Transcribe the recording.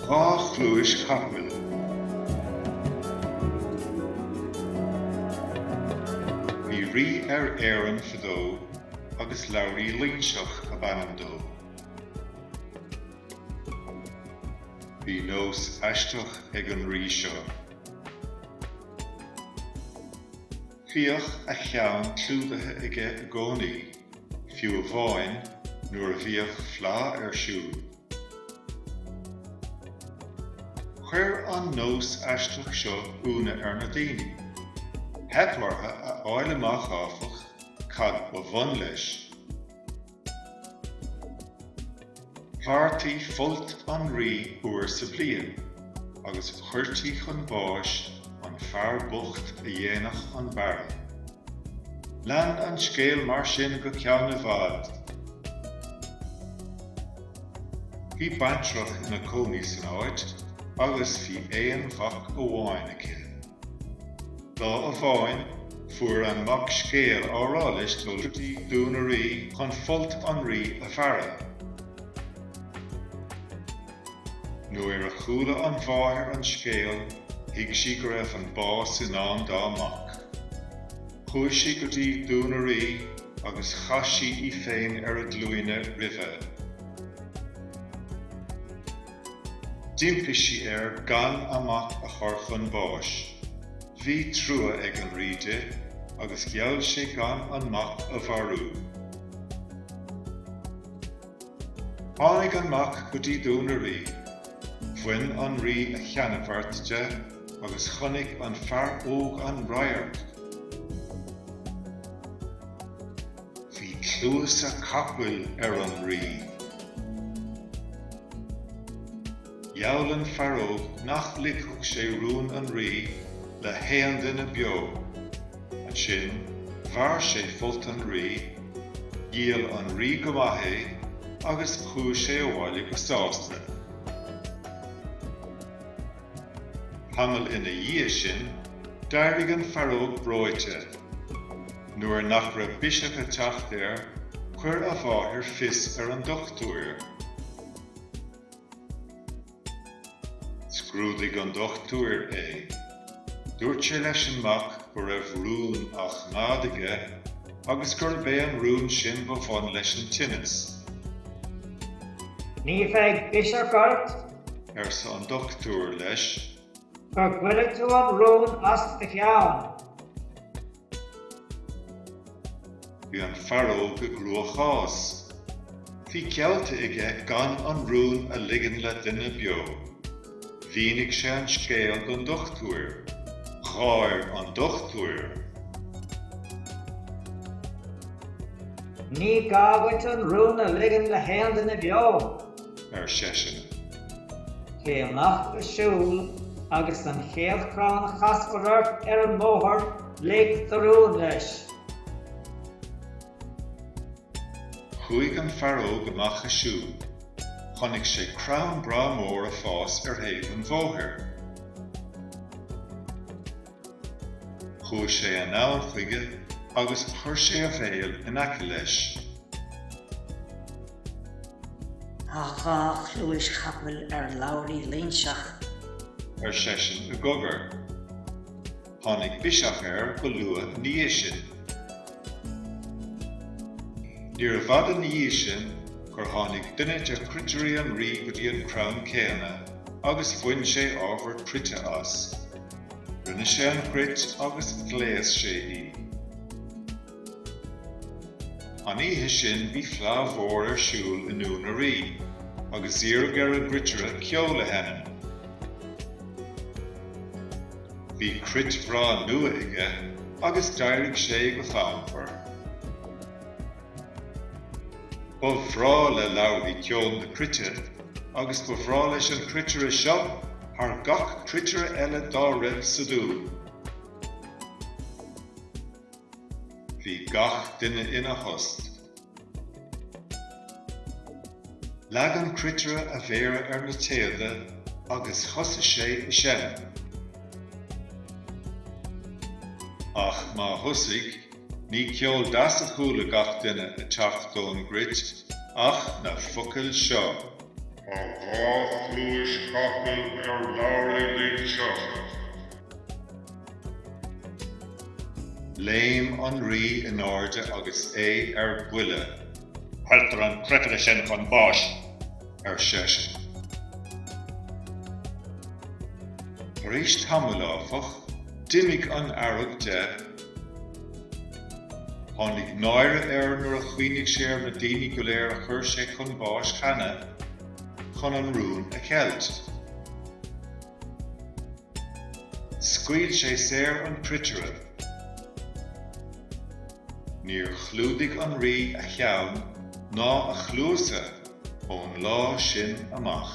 2 chluais chapaill. Bhí rí ar Éirinn fadó agus Labhraí Loingseach ab ainm dó. Bhí nós aisteach ag an rí seo. Bhíodh a cheann clúdaithe aige i gcónaí, fiú amháin nuair a bhíodh fleá ar siúl. Chuir an nós aisteach seo ionadh ar na daoine. Theip orthu a fháil amach, áfach, cad ba bhun leis. Bhearrtaí folt an rí uair sa bhliain agus chuirtí chun báis an fear bocht a dhéanfadh an bearradh. Lean an scéal mar sin go ceann i bhfad. Bhí baintreach ina cónaí san áit agus bhí aon mhac amháin aici. Lá amháin, fuair an mac scéal á rá leis dul go dtí Dún a' Rí chun folt an rí a bhearradh. Nuair a chuala an mháthair an scéal, thuig sí go raibh an bás i ndán dá mac. Chuaigh sí go dtí Dún a' Rí agus chaith sí í féin ar a glúine roimhe. D'impigh sí air gan a mac a chur chun báis. Bhí trua ag an rí di agus gheall sé gan an mac a mharú. Tháinig an mac go dtí Dún a' Rí. Bhain an rí a cheannbheart de agus chonaic an fear óg an radharc. Bhí cluasa capaill ar an rí. Gheall an fear óg nach ligfeadh sé rún an rí le haon duine beo. Ansin bhearr sé folt an rí, dhíol an rí go maith é agus chuaigh sé abhaile go sásta. Tamall ina dhiaidh sin, d'éirigh an fear óg breoite. Nuair nach raibh biseach ag teacht air, chuir a mháthair fios ar an dochtúir. Scrúdaigh an dochtúir é. Dúirt sé leis an mac go raibh rún á choimeád aige agus gurb é an rún sin ba bhun leis an tinneas. Ní bheidh biseach ort, arsa an dochtúir leis. go gcuirfidh tú an rún as do cheann. Bhí an fear óg i gcruachás. Bhí geallta aige gan an rún a ligean le duine beo. Mhínigh sé an scéal don dochtúir. Gháir an dochtúir. Ní gá duit an rún a ligean le haon duine beo. ar seisean. Téigh amach ag siúl agus an chéad chrann a chasfar ort ar an mbóthar, lig do rún leis. Chuaigh an fear óg amach ag siúl. Chonaic sé crann breá mór ag fás ar thaobh an bhóthair. Chuaigh sé anonn chuige agus chuir sé a bhéal in aice leis. Tá dhá chluais chapaill ar Labhraí Loingseach. ar seisean i gcogar. Tháinig biseach air go luath ina dhiaidh sin. Níorbh fhada ina dhiaidh sin gur tháinig duine de chruitirí an rí go dtí an crann céanna agus bhain sé ábhar cruite as. Rinne sé an chruit agus ghléas sé í. An oíche sin bhí fleá mhór ar siúl i nDún a' Rí agus iarradh ar an gcruitire ceol a sheinm. Bhí cruit bhreá nua aige agus d'éirigh sé go fonnmhar. Ba bhreá le Labhraí ceol na cruite agus ba bhreá leis an chruitire seo thar gach cruitire eile dá raibh sa dún. Bhí gach duine ina thost. Leag an cruitire a mhéara ar na téada agus thosaigh sé ag seinm. Ach má thosaigh, ní ceol deas a chuala gach duine ag teacht ón gcruit ach na focail seo. Tá dha chluais chapaill ar Labhraí Loingseach. Léim an rí in airde agus é ar buile. Cuirtear an cruitire sin chun báis! ar seisean. Tar éis tamaill, áfach, d'imigh an fhearg de. Tháinig náire air nuair a chuimhnigh sé ar na daoine go léir a chuir sé chun báis cheana chun an rún a cheilt. Scaoil sé saor an cruitire. Níor chlúdaigh an rí a cheann ná a chluasa ón lá sin amach.